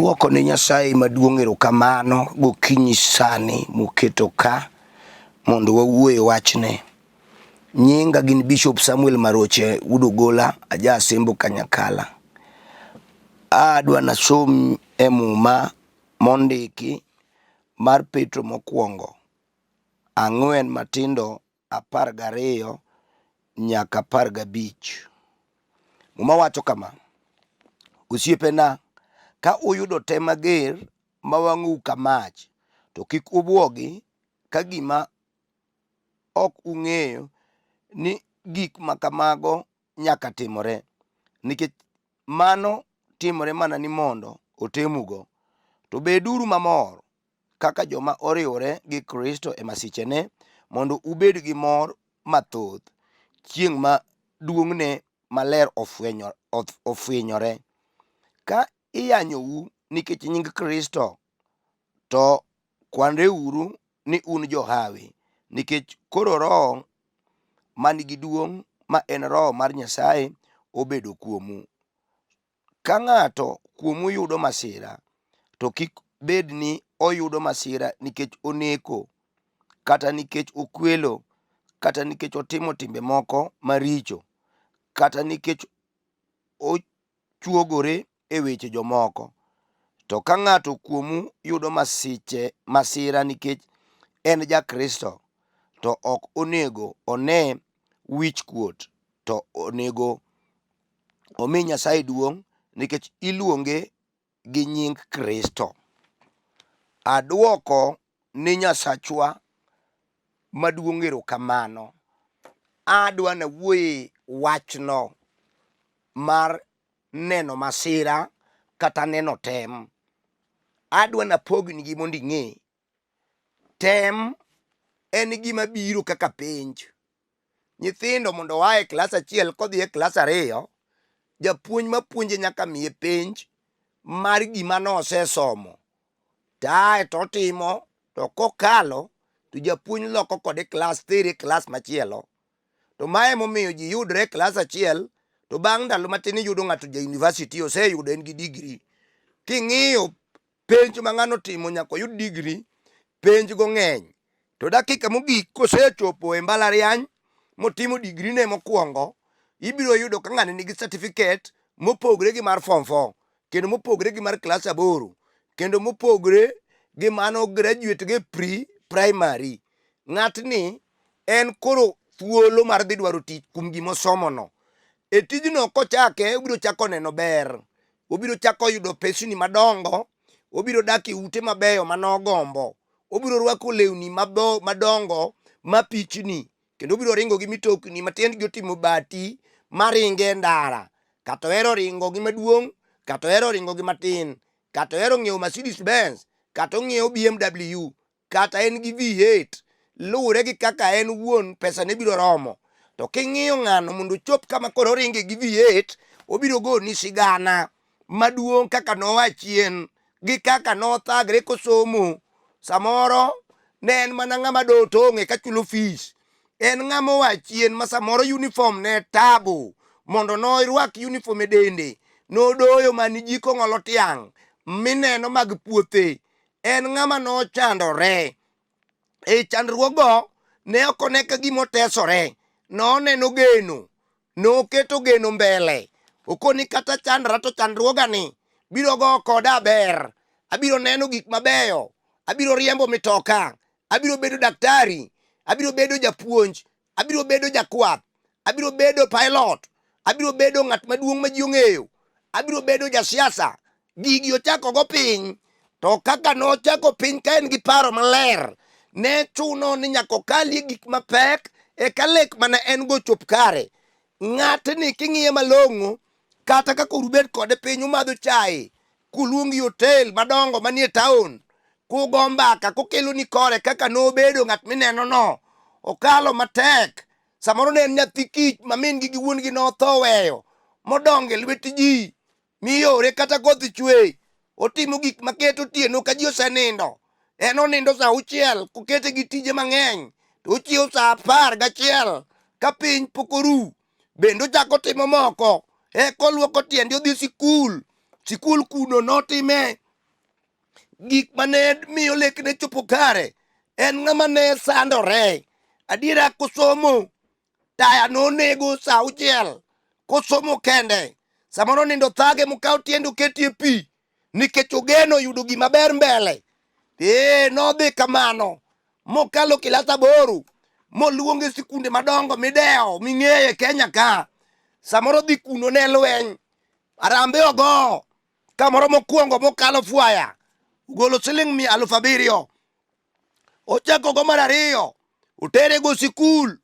Aduoko ne Nyasaye maduong' erokamano gokinyi sani moketo ka mondo wawuo e wachne. Nyinga gin Bishop Samuel Maroche Wuod Ogola, aja Asembo Kanyakala. Adwa nasom e muma mondiki mar Petro mokwongo ang'wen matindo 12 nyaka 15. Muma wacho kama, Osiepena, ka uyudo tem mager ma wang'ou ka mach, to kik ubwogi ka gima ok ung'eyo ni gik ma kamago nyaka timore, nikech mano timore mana ni mondo otemugo. To beduru mamor kaka joma oriwore gi Kristo e masichene, mondo ubed gi mor mathoth chieng' ma duong'ne maler ofwenyore. Ka iyanyou nikech nying Kristo, to kwanreuru ni un johawi, nikech koro Roho man gi duong' ma en Roho mar Nyasaye obedo kuomu. Ka ng'ato kuomu yudo masira, to kik bed ni oyudo masira nikech oneko, kata nikech okwelo, kata nikech otimo timbe moko maricho, kata nikech ochuogore e weche jomoko. To ka ng'ato kuomu yudo masiche masira nikech en ja-Kristo, to ok onego one wichkuot, to onego omi Nyasaye duong' nikech iluonge gi nying Kristo. Aduoko ni Nyasachwa maduong' erokamano. Adwa nawuoye wachno mar neno masira kata neno tem. Adwa napognigi mondo ing'e. Tem en gima biro kaka penj. Nyithindo mondo oa e klas achiel kodhi e klas ariyo, japuonj mapuonje nyaka miye penj mar gima nosesomo. To ae to otimo to kokalo to japuonj loko kode klas tere e klas machielo. To mae emomiyo ji yudre e klas achiel to bang' ndalo matin iyudo ng'ato ja university oseyudo en gi degree. King'iyo penj ma ng'ano timo nyaka oyud digri, penj go ng'eny. To dakika mogik kosechopo e mbalariany motimo digri ne mokwongo, ibiro yudo ka ng'ani nigi certificate mopogre gi mar form 4 kendo mopogre gi mar klas aboro kendo mopogre gi mano graduate gi pre primary. Ng'atni en koro thuolo mar dhi dwaro tich kuom gima osomono. E tijno kochake obiro chako neno ber obiro chako yudo pesni madongo, obiro dak e ute mabeyo manogombo, obiro rwako lewni madongo mapichni, kendo obiro ringo gi mitokni matiendgi otimo bati maringe e ndara. Kata ohero ringo gi maduong', kata ohero ringo gi matin, kata ohero ng'iewo Mercedes Benz, kata ong'iewo BMW, kata en gi V8 luwore gi kaka en wuon pesa ne biro romo. To king'iyo ng'ano mondo ochop kama koro oringe gi V8, obiro goni sigana maduong' kaka noa chien gi kaka nothagre kosomo. Samoro ne en mana ng'ama do tong' eka chulo fees. En ng'ama oa chien ma samoro uniform ne tabu mondo norwak uniform e dende. Nodoyo mani jiko ng'olo tiang' mineno mag puothe en ng'ama nochandore. E chandruogo ne ok one ka gima otesore, noneno geno, noketo geno mbele. Okoni kata chandra to chandruogani biro go koda ber, abiro neno gik mabeyo, abiro riembo mitoka, abiro bedo daktari, abiro bedo japuonj, abiro bedo jakwath, abiro bedo pilot, abiro bedo ng'at maduong' ma ji ong'eyo, abiro bedo jasiasa. Gigi ochako go piny, to kaka nochako piny ka en gi paro maler, ne chuno ni nyaka okalie gik mapek eka lek mane en go chop kare. Ng'atni king'iye malong'o, kata kaka ubet kode piny umadho chae, kuluongi hotel madongo manie town, kugo mbaka kokeloni kore kaka nobedo ng'at mineno no, okalo matek. Samoro ne en nyathi kich ma min gi gi wuon gi notho weyo, modongo e lwet ji, miyore kata koth chwe. Otimo gik maketo otieno ka ji osenindo. En onindo sa auchiel kokete gi tije mang'eny, to ochiewo sa 11 ka piny pok oru. Bende ochako timo moko, eka oluoko tiende odhi sikul. Sikul kuno notime Gik mane miyo lekne chopo kare en ng'ama ne sandore. Adiera kosomo taya nonego sa auchiel kosomo kende. Samoro nindo thage mokaw tiende oketie pi nikech ogeno yudo gima ber mbele. Ee, nodhi kamano mokalo kilas aboro moluonge sikunde madongo midewo ming'eyo e Kenya ka. Samoro dhi kuno ne lweny. Arambe ogo kamoro mokwongo mokalo fwaya ogolo siling mia aluf abiriyo ochako go mar ariyo otere go sikul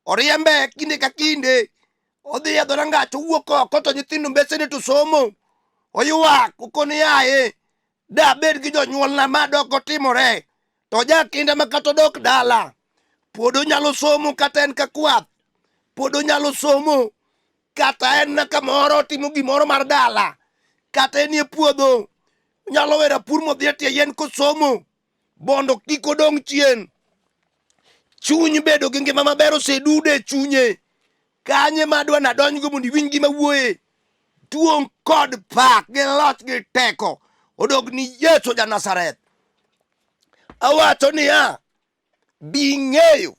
oriembe kinde ka kinde odhi e dhorangach owuok oko to nyithindo mbesene to somo oywak okoni yaye dabed gi jonyuolna ma dok otimore to jakinda ma kata odok dala pod onyalo somo kata en ka kwath pod onyalo somo kata en na kamoro otimo gimoro mar dala kata enie puodho onyalo wero apur modhi e tie yien kosomo mondo kik odong' chien. Chuny bedo gi ngima maber osedudo e chunye. Kanye ma adwa nadonjgo mondo iwinj gima wuoye. Duong' kod pak gi loch gi teko odog ni Yesu ja Nazareth. Awacho niya, bi ing'eyo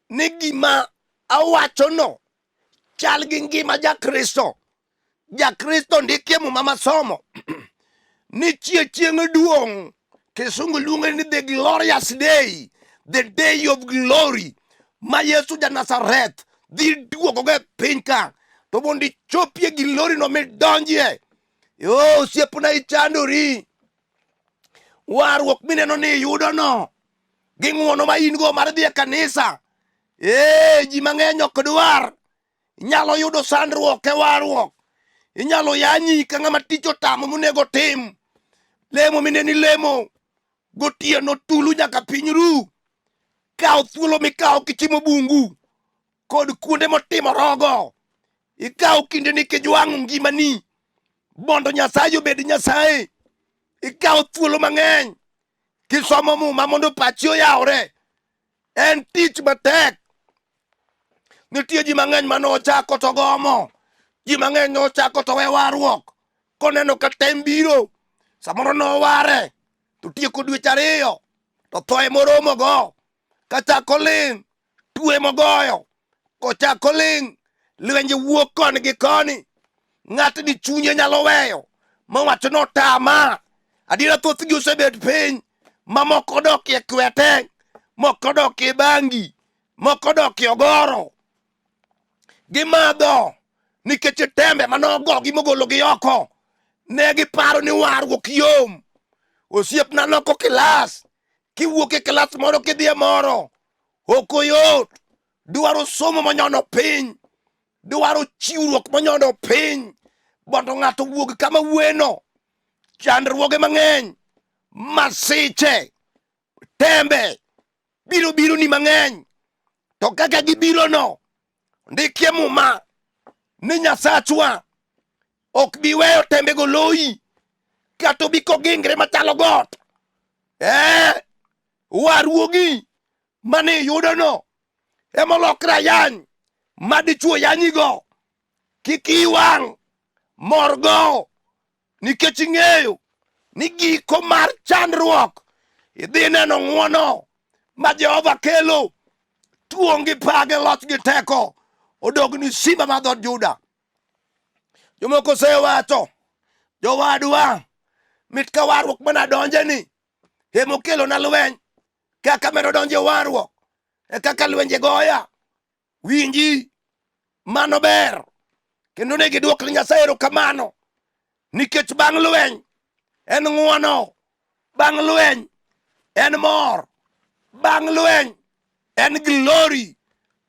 ni gima awachono chal gi ngima Jakristo. Jakristo ndikie muma masomo nitie chieng' duong' kisungu luonge ni the glorious day the day of glory ma Yesu ja Nazareth dhi duogogo e piny ka to mondo ichopie glory no midonjie yo osiepna ichandori warruok mineno ni iyudono gi ng'wono ma in go mar dhi e kanisa ee ji mang'eny ok dwar Inyalo yudo sandruok e warruok. Inyalo yanyi ka ng'ama tich otamo monego tim. Lemo mineni lemo gotieno tulu nyaka piny ru. Kaw thuolo mikawo kichimo bungu kod kuonde motimo rogo. Ikaw kindeni kijwang'o ngimani mondo Nyasaye obed Nyasaye. Ikaw thuolo mang'eny kisomo muma mondo pachi oyawre. En tich matek. Nitie ji mang'eny mane ochako to gomo. Ji mang'eny nochako to we warruok. Koneno ka tem biro, samoro noware to tieko dweche ariyo to tho emoromogo. Kachako ling', tuo emogoyo. Kochako ling', lwenje wuok koni gi koni. Ng'atni chunye nyalo weyo mowacho ni otama. Adiera thothgi osebet piny mamoko dok e kwete, moko dok e bangi, moko dok e ogoro. Gimadho nikech tembe mane ogogi mogologi oko. Ne giparo ni warruok yom. Osiepna loko kilas, kiwuok e kilas moro kidhi e moro, ok oyot. Dwaro somo monyono piny, dwaro chiwruok monyono piny mondo ng'ato owuog kama wueno. Chandruoge mang'eny, masiche, tembe biro biro ni mang'eny. To kaka gibirono, ndikie muma ni Nyasachwa ok bi weyo tembego loyi kata obi kogingre machalo got. Eh, waruogi mane iyudono emolokre ayany ma dichwo yanyigo. Kik iyi wang', morgo nikech ing'eyo ni giko mar chandruok idhi neno ng'wono ma Jehova kelo. Tuong' gi page, loch gi teko odog ni simba mar dhood Juda. Jomoko osewacho, jowadwa, mit ka warruok mana donje ni emokelo na lweny. Kaka medo donjo e warruok e kaka lwenje goya. Winji, mano ber kendo ne gidwok ne Nyasaye erokamano nikech bang' lweny en ng'wono, bang' lweny en mor, bang' lweny en glory,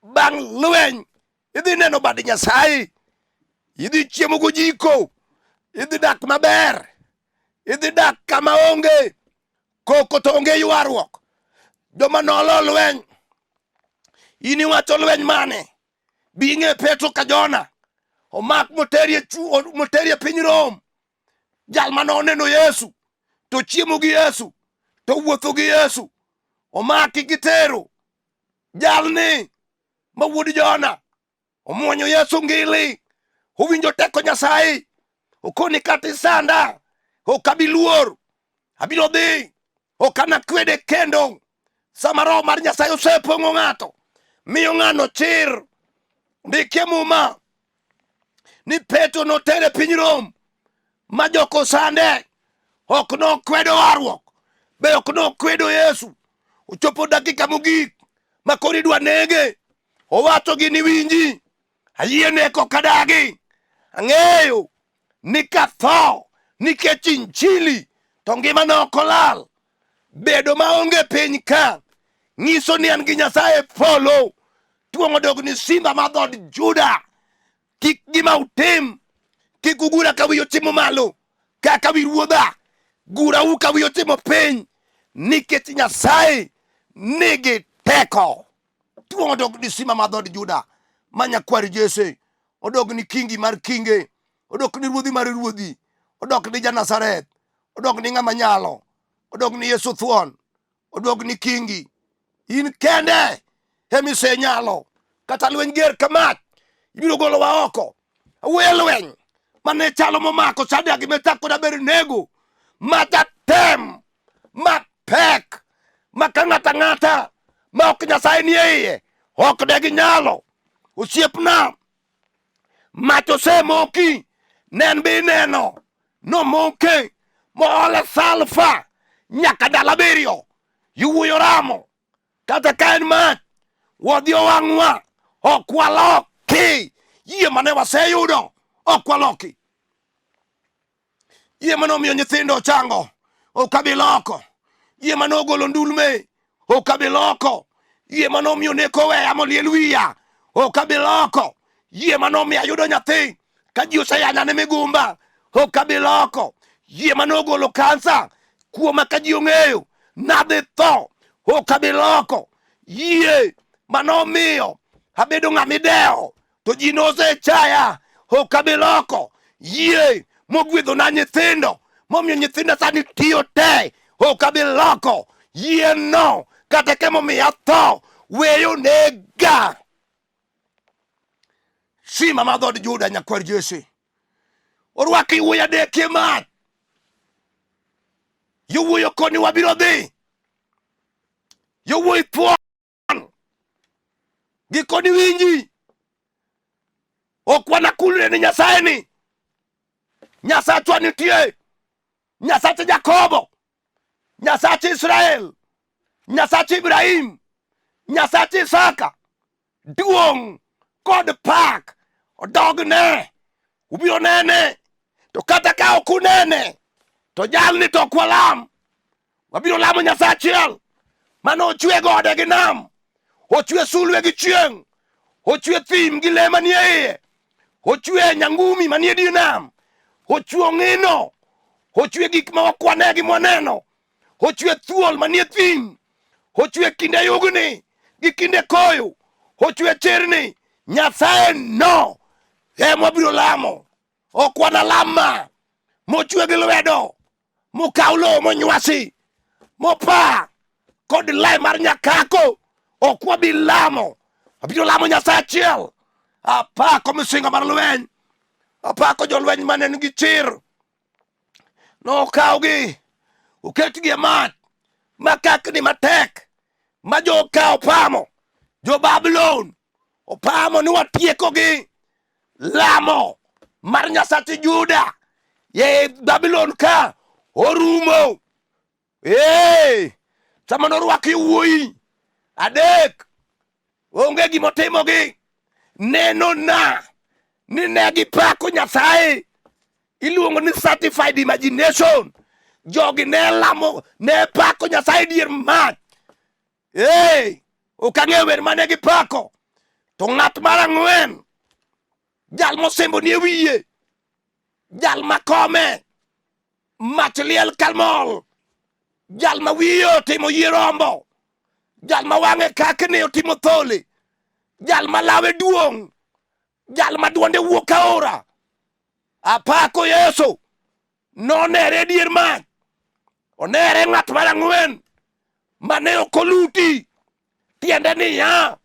bang' lweny idhi neno bad Nyasaye, idhi chiemo gojiko, idhi dak maber, idhi dak kama onge koko to onge ywaruok. Joma nolo lweny, in iwacho lweny mane? Bi ing'e Petro ka Jona omak moterie piny Rome. Jal mane oneno Yesu to chiemo gi Yesu to wuotho gi Yesu omaki gitero. Jalni ma wuod Jona Omwonyo Yesu ngili, owinjo teko Nyasaye, okoni kata isanda, ok abi luor. Abiro dhi, ok anakwede kendo. Sama roho mar Nyasaye osepong'o ng'ato, miyo ng'ano chir. Ndikie Muma ni Petro notere piny Rom ma joko sande, ok nokwedo warruok, be ok nokwedo Yesu. Ochopo dakika mogik ma koro idwa nege, owacho gini winji, ayie neko kadagi, ang'eyo ni katho nikech injili to ngimana ok olal. Bedo maonge piny ka nyiso ni an gi Nyasaye e polo. Tuong'o dog ni simba ma dhood Juda. Kik gima utim, kik ugura ka wiyi otimo malo kaka wi ruodha, gurau ka wiyi otimo piny, nikech Nyasaye nigi teko. Tuong'o dog ni simba ma dhood Juda, ma nyakwar Jesse, odog ni kingi mar kinge, odok ni ruodhi mar ruodhi, odok ni ja-Nazareth, odok ni ng'ama nyalo, odok ni Yesu thuon, odok ni kingi. In kende emisenyalo, kata lweny ger ka mach, ibiro golowa oko. Awuoyo lweny mane chalo momako Shadraka gi Meshak kod Abednego, ma jatem mapek ma ka ng'ato ang'ata ma ok Nyasaye nie iye ok de ginyalo. Osiepna, mach osemoki, nen be ineno, nomoke moole salfa nyaka ndalo abiriyo. Yowuoyi oramo, kata ka en mach, wadhi owang'wa, ok waloki yie mane waseyudo, ok waloki. Yie mane omiyo nyithindo ochango ok abi loko. Yie mane ogolo ndulme ok abi loko. Yie mane omiyo neko oweya moliel wiya ok abi loko. Yie mane omiyo ayudo nyathi ka ji oseyanya ni migumba ok abi loko. Yie mane ogolo kansa kuoma ka ji ong'eyo nadhi tho ok abi loko. Yie mane omiyo abedo ng'ama idewo to ji nosechaya ok abi loko yie mogwedhona nyithindo momiyo nyithinda sani tiyo te ok abi loko yie no kata ka emomiyo atho weyo nega sima ma dhood Juda nyakwar Jesse orwako yowuoyi adek e mach yowuoyi okoni wabiro dhi yowuoyi thuon Gikoni winji, ok wanakulre ni Nyasaye ni Nyasachwa nitie, Nyasach Jakobo, Nyasach Israel, Nyasach Ibrahim, Nyasach Isaka, duong' kod pak odogne. Ubiro nene, to kata ka ok unene, to jalni to ok walam. Wabiro lamo Nyasaye achiel mane ochwe gode gi nam, ochwe sulwe gi chieng', ochwe thim gi le manie iye, ochwe nyangumi manie dir nam, ochwe ong'ino, ochwe gik ma ok wane gi mwaneno, ochwe thuol manie thim, ochwe kinde yugni gi kinde koyo, ochwe chirni. Nyasaye no ema wabiro lamo, ok wanalam ma mochwe gi lwedo mokaw lowo monywasi mopa kod lai mar nyakako ok wabi lamo wabiro lamo nyasaye achiel apako misinga mar lweny apako jolweny mane nigi chir nokawgi oketgi e mach makakni matek ma joka opamo jo-Babulon opamo ni watiekogi lamo mar Nyasach Juda ye Babulon ka orumo. Ee, sama norwaki wuoyi adek onge gimotimogi nenona ni ne gipako Nyasaye iluongo ni certified imagination jogi ne lamo ne pako Nyasaye dier mach Hey, ok ang'eyo wer mane gipako to ng'at mar ang'wen jal mosembo nie wiye jal makome mach liel kalmol jal ma wiye otimo yie rombo jal ma wang'e kakni otimo thole jal ma lawe duong' jal ma dwonde wuok aora apako Yesu nonere dier mach onere ng'at mar ang'wen mane ok oluti tiende niya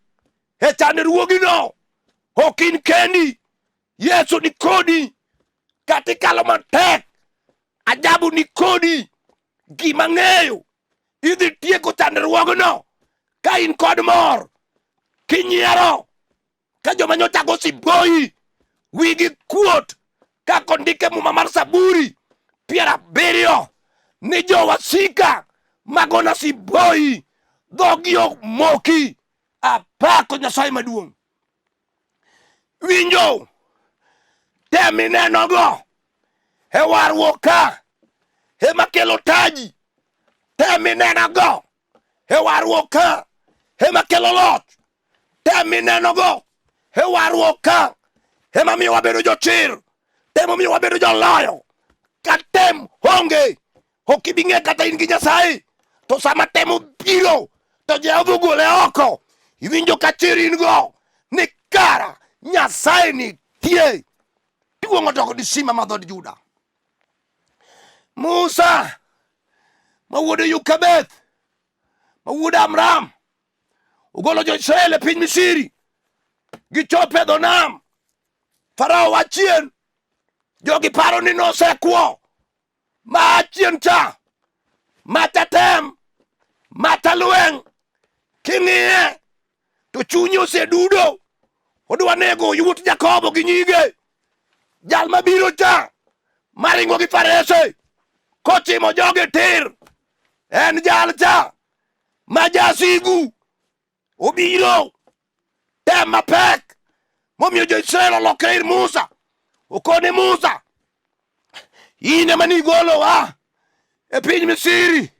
e chandruogino ok in kendi Yesu ni kodi kata ikalo matek ajabu ni kodi. Gima ng'eyo idhi tieko chandruogno ka in kod mor kinyiero ka joma nyocha go siboyi wigi kuot kaka ondik e muma mar Saburi 70 ni jowasika magona siboyi dhogi ok moki. Apako Nyasaye maduong'. Winjo tem inenogo e warruok ka ema kelo taji. Tem inenogo e warruok ka ema kelo loch. Tem minenogo e warruok ka ema miyo wabedo jochir, tem omiyo wabedo joloyo. Ka tem onge, ok ibi ng'e kata in gi Nyasaye. To sama tem obiro, to Jehova ogole oko, iwinjo ka chir in go ni kara Nyasaye nitie. Duong' odoko ni simba mar dhood Juda. Musa ma wuod Yukabeth ma wuod Amram ogolo jo-Israel e piny Misri gichopo e dho nam. Farao wachien jogi paro ni nosekwo ma achien cha mata tem mata lweny king'iye to chunye osedudo odwa nego yawuot Jakobo gi nyige jal mabiro cha maringo gi farese kochimo joge tir en jal cha ma jasigu obiro tem mapek momiyo jo-Israel olokre ir Musa okone Musa in ema nigolowa e piny Misri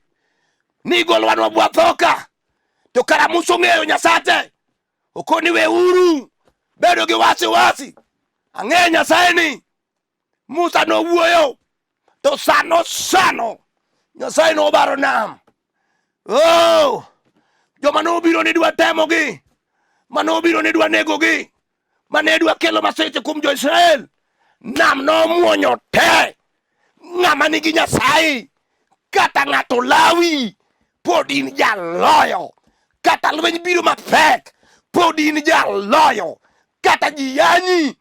nigolowa nwabwathoka to kara Musa ong'eyo Nyasache okoni weuru bedo gi wasiwasi ang'eyo Nyasaye ni Musa nowuoyo to sano sano Nyasaye nobaro nam. Oh, joma nobiro ni dwa temogi, ma nobiro ni dwa negogi, ma ne dwa kelo masiche kuom jo-Israel, nam nomuonyo te. Ng'ama nigi Nyasaye kata ng'ato lawi pod in jaloyo, kata lweny biro mapek pod in jaloyo, kata ji yanyi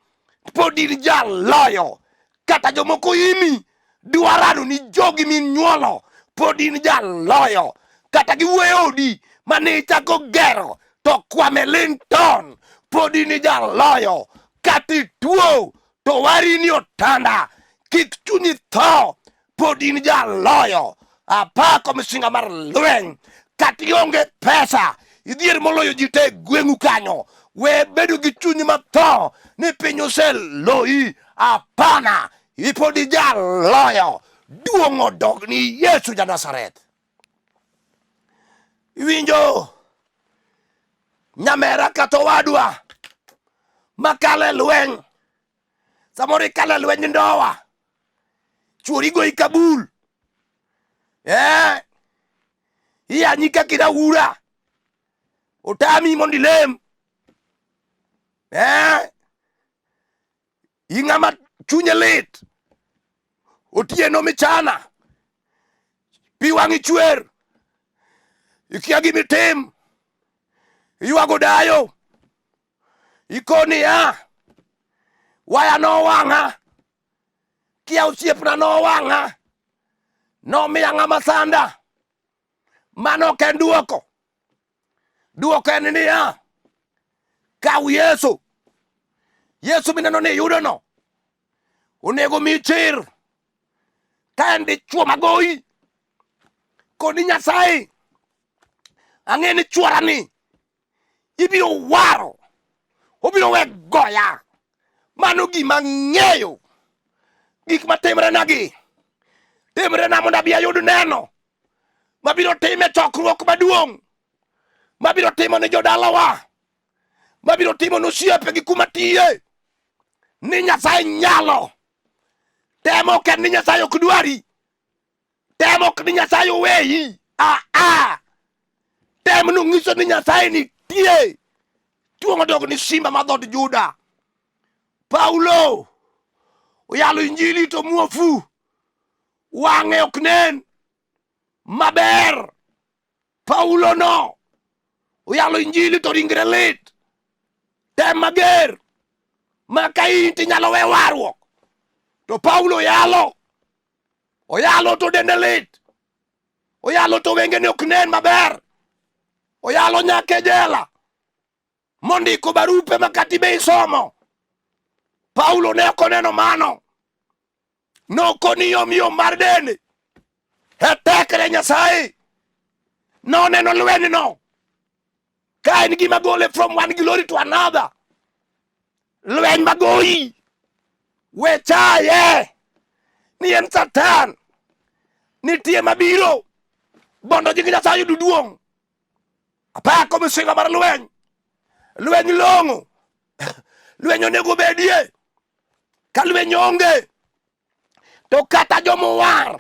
pod in jaloyo, kata jomoko imi dwarano ni jogi minyuolo pod in jaloyo, kata giwuoyo odi mane ichako gero to Kwame Linton pod in jaloyo, kata ituo to wari ni otanda kik chunyi tho pod in jaloyo. Apako misinga mar lweny. Kata ionge pesa, idhier moloyo ji te e gweng'u kanyo. We bedo gi chuny matho ni piny oseloyi. Hapana, ipod ijaloyo. Duong' odog ni Yesu ja Nazareth. Iwinjo nyamera kata owadwa makalo e lweny, samoro ikalo e lweny ndowa, chuori goyi kabul eh, iyanyi kaka iraura otami mondo ilem eh, ing'ama chunye lit otieno michana pi wang'i chwer ikia gimitim iywago dayo ikoni ya waya nowang'a kia osiepna nowang'a nomiya ng'ama sanda mano ok en duoko duoko en niya kaw Yesu Yesu mineno ni iyudono onego mi chir ka en dichwo magoyi koni Nyasaye ang'e ni chworani ibiro waro obiro we goya mano gima ng'eyo gik matimrenagi timrena mondo abi ayud neno mabiro time chokruok maduong' mabiro timo ne jodalawa mabiro timo ne osiepe gi kuma tiye ni Nyasaye nyalo temo ok en ni Nyasaye ok dwari tem ok ni Nyasaye oweyi aa tem no nyiso ni Nyasaye nitie tuong'o dog ni simba ma dhood Juda Paulo oyalo injili to muofu wang'e ok nen maber Paulo no oyalo injili to ringre lit tem mager ma ka in tinyalo we warruok to Paulo yalo oyalo to dende lit. Oyalo to wengene ok nen maber. Oyalo nyaka e jela. Mondiko barupe ma kata ibe isomo. Paulo ne ok oneno mano. Nokoni yom yom mar dende. E tekre Nyasaye. Noneno lwenyno. Ka en gima gole from one glory to another. Lweny magoyi. We chaye. Ni en Satan. Nitie mabiro. Mondo nying Nyasaye oyud duong'. Apako misinga mar lweny. Lweny long'o. Lweny onego bedie. Ka lweny onge, to kata jomowar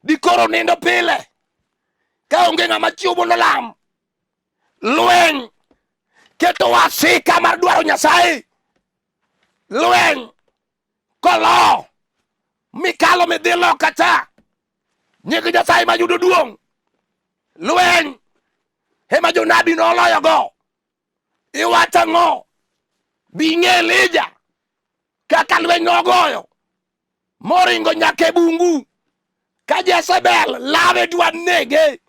dikoro nindo pile ka onge ng'ama chiwo mondo lam. Lweny keto wasika mar dwaro Nyasaye. Lweny kolo mikalo midhi loka cha nying Nyasaye mayudo duong'. Lweny ema jonabi noloyogo. Iwacho ang'o? Bi ing'e Elija kaka lweny nogoyo moringo nyaka e bungu ka Jezebel lawe dwa nege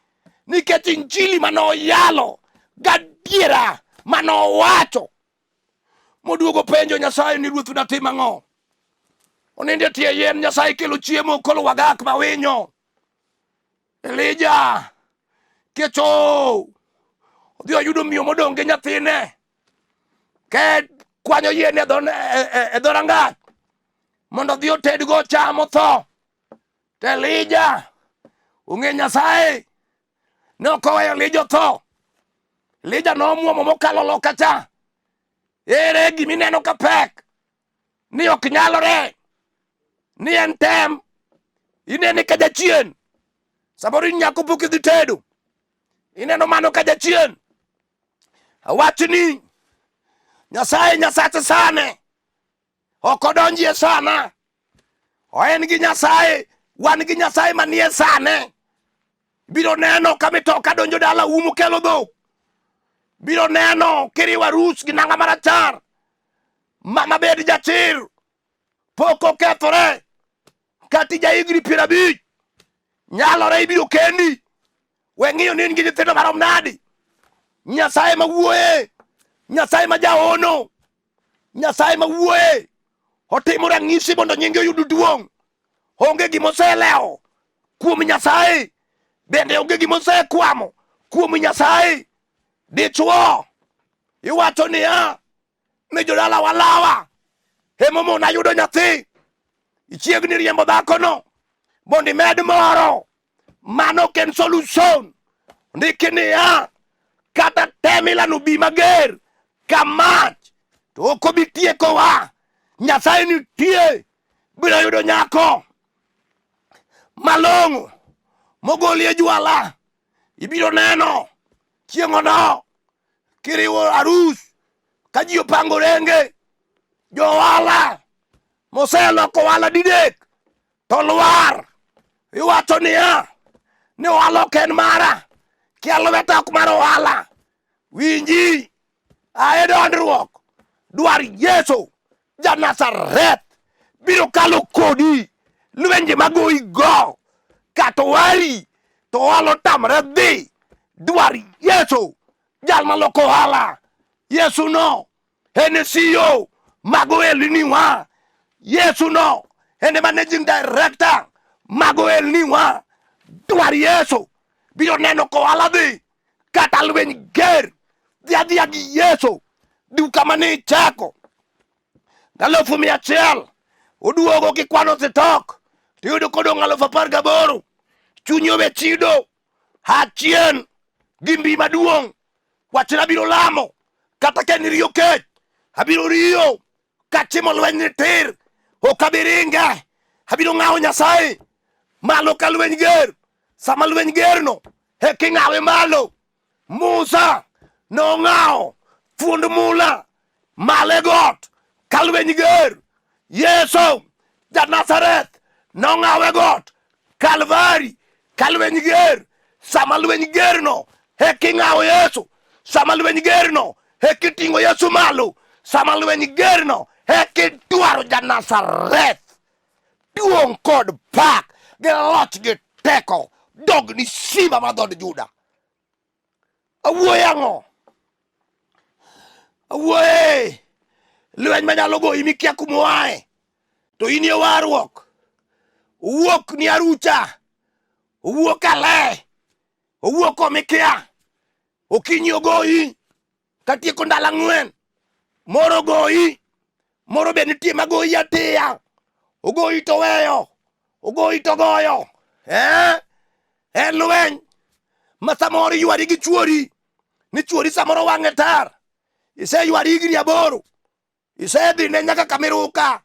nikech injili mane oyalo gadiera mane owacho. Moduogo penjo Nyasaye ni ruoth datim ang'o? Onindo e tie yien, Nyasaye kelo chiemo kolo wagak ma winyo. Elija kecho odhi oyudo miyo modong' gi nyathine ke kwanyo yien e e dho rangach mondo odhi otedgo cham otho. To Elija ong'e Nyasaye ne ok oweyo Elija otho. Elija nomuomo mokalo loka cha. Ere gimineno ka pek ni ok nyalore ni en tem inene ka jachien samoro in nyako pok idhi tedo ineno mano ka jachien awachni nyasaye nyasache sane ok odonjie sana en gi nyasaye wan gi nyasaye manie sane biro neno ka mitoka donjo dala umo kelo dhok biro neno kiriwo arus gi nanga marachar Mama bed jachir, pok okethore. Kata ija higni 50, nyalore ibiro kendi. We ng'iyo ni in gi nyithindo marom nadi. Nyasaye ma wuoye, Nyasaye ma jahono, Nyasaye ma wuoye otimo ranyisi mondo nyinge oyud duong'. Onge gima oselewo kuom Nyasaye, bende onge gima osekwamo kuom Nyasaye. Dichwo iwacho niya, ni jodala walawa emomono ayudo nyathi ichiegni riembo dhakono mondo imed moro mano ok en solution ndiki niya kata tem ilano bi mager ka mach to ok obi tiekowa nyasaye nitie biro yudo nyako malong'o mogolie jwala ibiro neno chieng'ono kiriwo arus ka ji opango renge johala moseloko ohala didek to lwar iwacho niya ni ohala ok en mara kia lweta ok mar ohala winji ae dondruok dwar Yesu ja Nazareth biro kalo kodi lwenje magoyi go kata wari to ohala otamre dhi dwar Yesu jal maloko ohala Yesu no en e CEO mag ohelniwa Yesu no en e managing director mag ohelniwa dwar Yesu biro neno ko ohala dhi kata lweny ger dhi adhiya gi Yesu duka mane ichako 100,000 oduogo kikwano sitok tiyudo kodong' 18,000 chunyi owe chido achien gi mbi maduong' wachna abiro lamo kata ka en riyo kech abiro riyo kachimo lweny ni tir ok abi ringe abiro ng'awo Nyasaye malo ka lweny ger sama lweny gerno e king'awe malo Musa nong'awo thuond mula malo e got ka lweny ger. Yesu ja Nazareth nong'awo e got Kalvari ka lweny ger. Sama lweny gerno e king'awo Yesu, sama lweny gerno e kiting'o Yesu malo, sama lweny gerno e kidwaro ja Nazareth. Duong' kod pak gi loch gi teko Dog ni simba mar dhood Juda. Awuoyo ang'o? Awuoye lweny manyalo goyi mikia kumoae to in e warruok. Owuok ni arucha, owuok ale, owuok komikia. Okinyi ogoyi katieko ndalo ang'wen, moro ogoyi, moro be nitie magoyi atiya, ogoyi to weyo, ogoyi to goyo. Eh? En lweny ma samoro iywari gi chuori ni chuori samoro wang'e tar, iseywari higni aboro, isedhi ne nyaka kamiruka,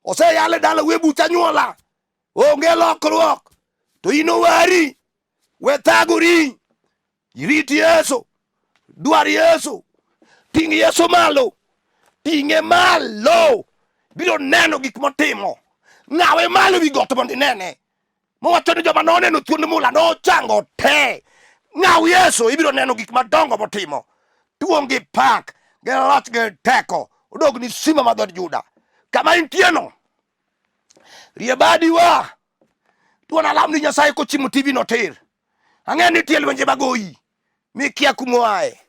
oseyale dalau e buch anyuola, onge lokruok, to in owari, we thagori, irit Yesu, dwar Yesu, ting' Yesu malo, ting'e malo, biro neno gik motimo, ng'awe malo wi got mondo inene. Mowacho ni joma noneno thuond mula nochango te. Ng'aw Yesu, ibiro neno gik madongo motimo. Duong' gi pak, gi loch gi teko, odog ni simba mar dhood Juda. Kama intieno, rie badi wa. Tuon alam ni Nyasaye kochimo TV no tir. Ang'e ni nitie lwenje magoyi mikia kumoaye.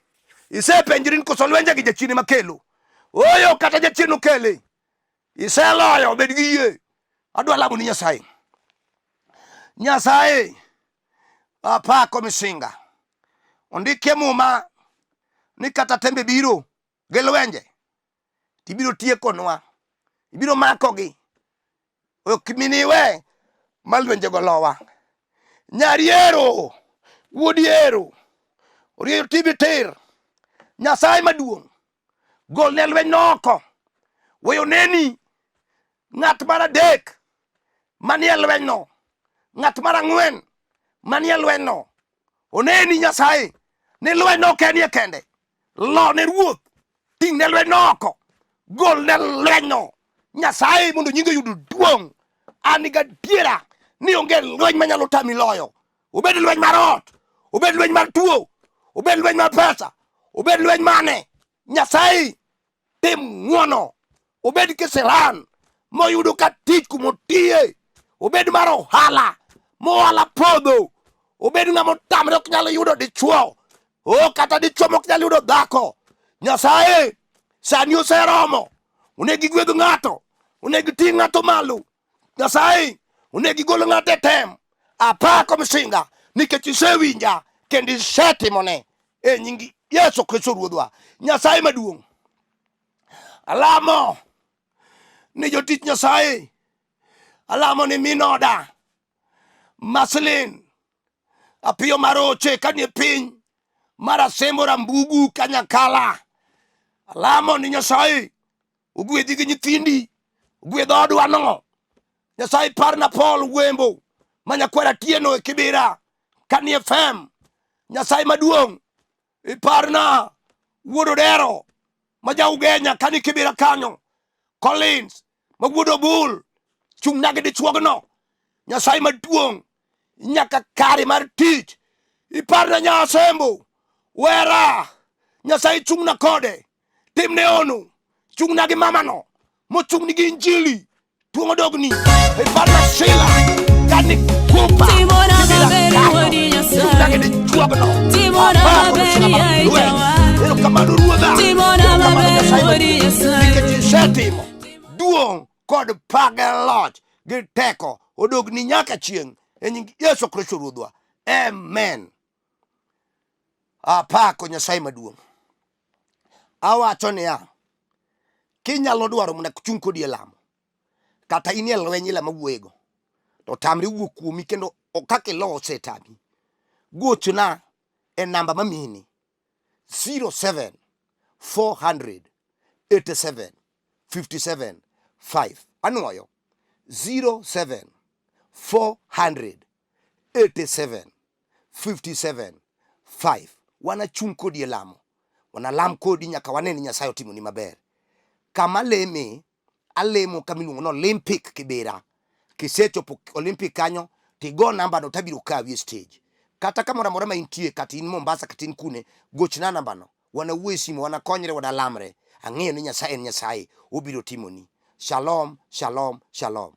Isepenjri ni koso lwenje gi jachien ema kelo. Ooyo kata jachien okele. Iseloyo, bed gi yie. Adwa lamo ni Nyasaye. Nyasaye apako misinga. Ondikie muma ni kata tembe biro gi lwenje tibiro tiekonwa. Ibiro makogi. Ok miniwe ma lwenjego lowa. Nyariero, wuod Yero, orieyo tibi tir. Nyasaye maduong' gol ne lweny oko. Weyo neni ng'at mar adek manie lwenyno, ng'at mar ang'wen manie lwenyno. Oneni Nyasaye ni lwenyno ok enie kende. Lo ne ruoth, ting' ne lwenyno oko, gol ne lwenyno. Nyasaye mondo nyinge oyud duong'. An gadiera ni onge lweny manyalo tami loyo. Obed lweny mar ot, obed lweny mar tuo, obed lweny mar pesa, obed lweny mane. Nyasaye tim ng'wono, obed kisiran moyudo ka tich kumotiye, obed mar ohala mohala podho, obed ng'ama otamre ok nyal yudo dichuo, o kata dichuo mok nyal yudo dhako. Nyasaye sani oseromo, onego igwedh ng'ato, onego iting' ng'ato malo. Nyasaye onego igol ng'ato e tem. Apako misinga nikech isewinja kendo isetimone e nying Yesu Kristo Ruodhwa. Nyasaye maduong', alamo ni jotich Nyasaye, alamo ni min oda Maslin Apiyo Maroche kanie piny mar Asembo Rambugu Kanyakala. Alamo ni Nyasaye ogwedhi gi nyithindi, ogwedh odwa no. Nyasaye parna Paul Wembo ma nyakwar Atieno e Kibera kanie FM. Nyasaye maduong' iparna wuod Odero ma ja Ugenya kani Kibera kanyo. Collins ma wuod Obul chung'na gi dichuogno. Nyasaye maduong' nyaka kare mar tich iparna nya Asembo wera Nyasaye chung'na kode timne ono chung'na gi mamano mochung'ni gi injili tuong'o dogni iparna Sheila kani kupa Timona maber wuodi chung'na gi Nyasaye. dichuogno Timona Apako maber misinga mar yaye lweny. Jawar. Erokamano Ruodha. Timona Erokamano maber Nyasaye wuodi maduong'. Nyasaye. Nikech isetimo duong' kod pak gi loch gi teko odogni nyaka chieng' e nying Yesu Kristo Ruodhwa. Amen. Apako Nyasaye maduong'. Awacho niya, kinyalo dwaro mondo achung' kodi e lamo, kata in e lweny ila mawuoyego, to tamri wuok kuomi kendo kaka ilo osetami. Gochna e namba mamini 07 400 87 57 5. Anwoyo 07 400 87 57 5. Wanachung' kodi e lamo, wanalam kodi nyaka wane ni Nyasaye otimoni maber. Kama aleme, alemo kama iluongo ni Olympic Kibera. Kisechopo Olympic kanyo, tigo namba no tabiro kawi e stage. Kata kamoro amora ma intie, kata in Mombasa, kata in kune, gochna namba no. Wanawuo e simu, wanakonyre, wanalamre. Ang'eyo ni Nyasaye en Nyasaye, obiro timoni. Shalom, shalom, shalom.